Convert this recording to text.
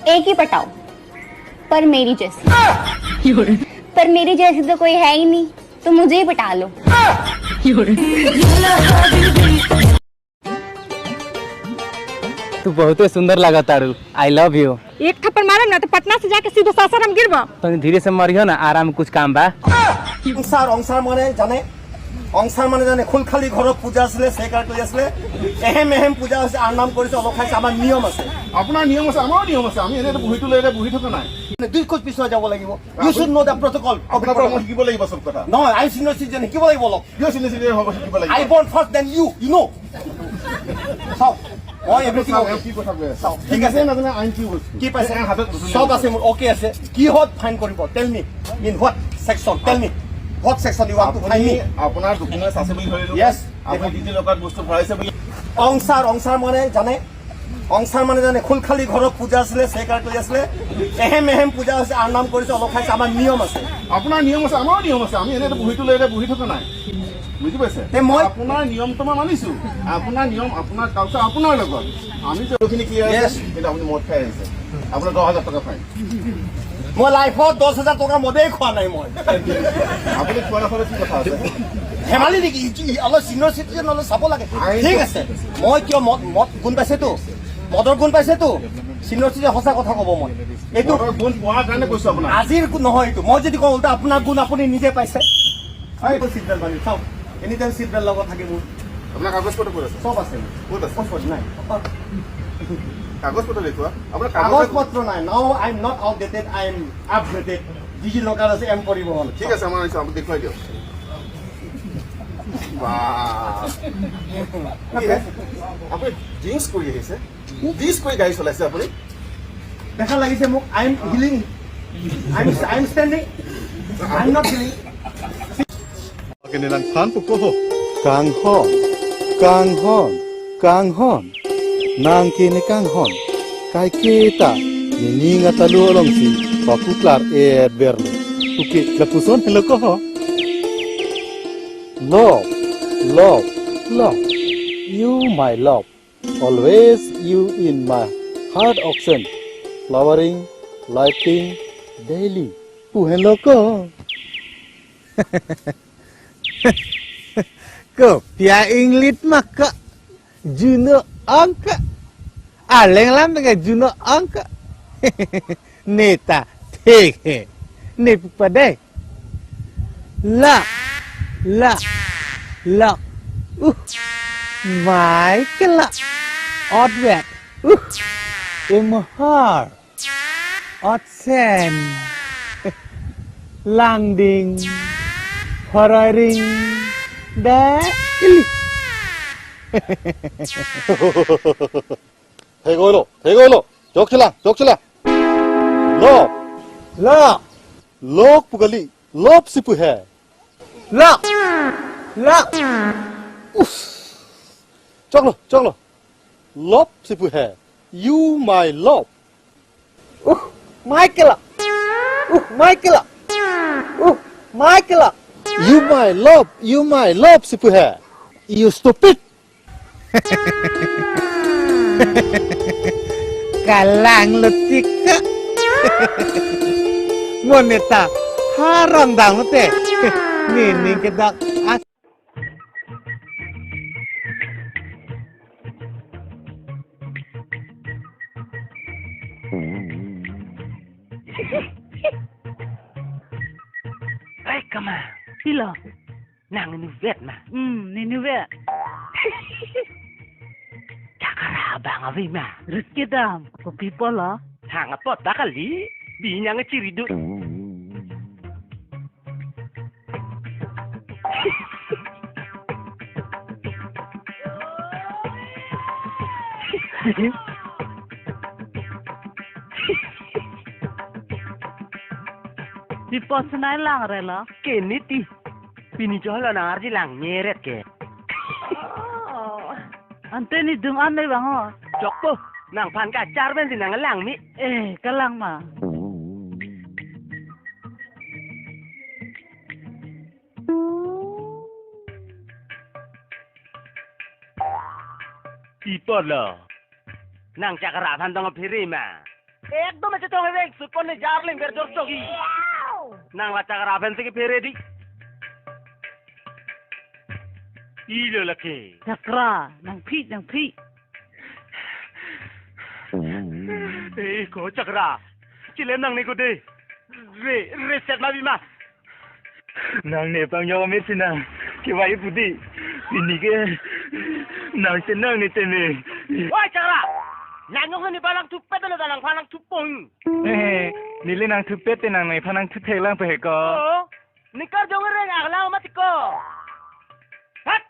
एक ही पटाओ, पर मेरी जैसी। पर मेरी जैसी तो कोई है ही नहीं, तो मुझे ही पटा लो। तू बहुते सुंदर लागत तारू। I love you. एक थप्पड़ मारम ना तो पटना से जाके सीधे सासाराम गिरबा। तनी धीरे से मरियो ना, आराम कुछ काम बा। অংচাৰ, অংচাৰ মানে জানে? অংচাৰ মানে জানে? খোলখালী ঘৰত পূজা আছিলে, চেকাৰ কৰি আছিলে, এহেম এহেম পূজা হৈছে, আৰ নাম কৰিছে, অলপ খাইছে। আমাৰ নিয়ম আছে। আপোনাৰ নিয়ম আছে, আমাৰো নিয়ম আছে। আমি এনেই বহিটো লৈ এতিয়া বহি থকা নাই। দুই খোজ পিছুৱাই যাব লাগিব। You should know the protocol. আপোনাৰ পৰা মই শিকিব লাগিব চব কথা। নহয়, I senior citizen, শিকিব লাগিব অলপ। কিয় চিনিয়ৰ চিটিজেন হ'ব শিকিব লাগিব? I born first than you, you know. চাওক, মই এভৰিথিং। কি কথা কৈ আছে? চাওক, ঠিক আছে। নাজানে আইন কি বস্তু। কি পাইছে? হাতত চব আছে মোৰ, অ'কে আছে। কিহত ফাইন কৰিব? Tell me, in what section? Tell me what section you want to fine me. আপোনাৰ ডকুমেণ্টছ আছে বুলি ধৰিলো। Yes. আপুনি ডিজি লকাৰত বস্তু ভৰাইছে বুলি। অংচাৰ, অংচাৰ মানে জানে? অংচাৰ মানে জানে? খোলখালী ঘৰত পূজা আছিলে, চেকাৰ কৰি আছিলে, এহেম এহেম পূজা হৈছে, আৰ নাম কৰিছে, অলপ খাইছে। আমাৰ নিয়ম আছে। আপোনাৰ নিয়ম আছে, আমাৰো নিয়ম আছে। আমি এনেই বহিটো লৈ এতিয়া বহি থকা নাই, বুজি পাইছে? তে মই- আপোনাৰ নিয়মটো মই মানিছো। আপোনাৰ নিয়ম, আপোনাৰ কালচাৰ, আপোনাৰ লগত আমি খিনি ক্লিয়াৰ আছে। কিন্তু আপুনি মদ খাই আহিছে, আপোনাৰ 10,000 টকা ফাইন। মই লাইফত 10,000 টকা মদেই খোৱা নাই মই। আপুনি খোৱা নাখালে কি কথা আছে? ধেমালি নেকি? অলপ চিনিয়ৰ চিটিজেন, অলপ চাব লাগে। ঠিক আছে, মই কিয় মদ মদ গুণ পাইছেতো, মদৰ গুণ পাইছেতো। চিনিয়ৰ চিটিজেন, সঁচা কথা ক'ব মই এইটো। মদৰ গুণ পোৱাৰ কাৰণে কৈছো আপোনাক। আজিৰ নহয় এইটো। মই যদি কওঁ উল্টা, আপোনাৰ গুণ আপুনি নিজে পাইছে। চিট বেল্ট বান্ধি চাওক, এনি টাইম চিট বেল্ট লগত থাকে মোৰ। আপোনাৰ কাগজ পত্ৰ ক'ত আছে? চব আছে। ক'ত আছে? ক'ত নাই? কাগজ পত্ৰ দেখুওৱা। আপোনাৰ কাগজ কাগজ পত্ৰ নাই। Now I am not outdated, I am updated. Digi locker আছে, এম পৰিবহন। ঠিক আছে, আমাৰ আপুনি দেখুৱাই দিয়ক। বাহ! কি হে? আপুনি ড্ৰিংকছ কৰি আহিছে, ড্ৰিংকছ কৰি গাড়ী চলাইছে আপুনি। দেখা লাগিছে মোক? I am healing, I am standing, I am not healing. Nilang phan po ko. Kanghon, kanghon, kanghon. Nang kini kanghon. Kai kita nininga talu olong si papuklar e berlo. Tuki lapuson hello ko ho. Love, love, love. You my love. Always you in my heart oxen. Flowering, lighting, daily. Pu hello ko. Ko pia English maka Juno angka aleng lam ke Juno angka neta thek ne pade la la la Michael Odwet Imhar Otsen Langding Horaring Da Ili. 대거로, 대거로. 적칠라, 적칠라. 럽, La 럭 부갈리, 럽 시푸해. La La. 적로, 적로. 럽 시푸해. You my love. Michael Michael Michael. You my love, you my love 시푸해. You stupid. Kalang letika. Moneta harang dang te. Nining kedak as. এই কমা। Kilo. Nang nuvet ma. Ninuwe. Takara bang avi ma. Rezeki dam. Kopi pola. Hang apa takali? Binyang ciridu. Di pos nai lang rela. Keniti. Bini jolo nang arji lang nyeret ke. Ante ni dung ane bang oh. Jokpo, nang pan kacar ben sinang lang mi. Eh, kalang ma. Ipo lo. Nang cakra pan tong phiri ma. একদম এসে তো হবে সুকনে জারলিং বের জোর চকি নাংলা চাকরা আফেন থেকে ফেরে দি Elo লকে Chakra, nang phi nang phi. এই কো চাকরা চিলে nang ni ko de re re set ma bi ma nang ne pang yo me sina ke wai pudi ni ke nang se nang ni te me Woi chakra nang ngong ni balang tu pet le nang phanang tu pong eh ni le nang tu pet te nang nei phanang tu the lang pe ko nikar jong re agla ma tiko hat.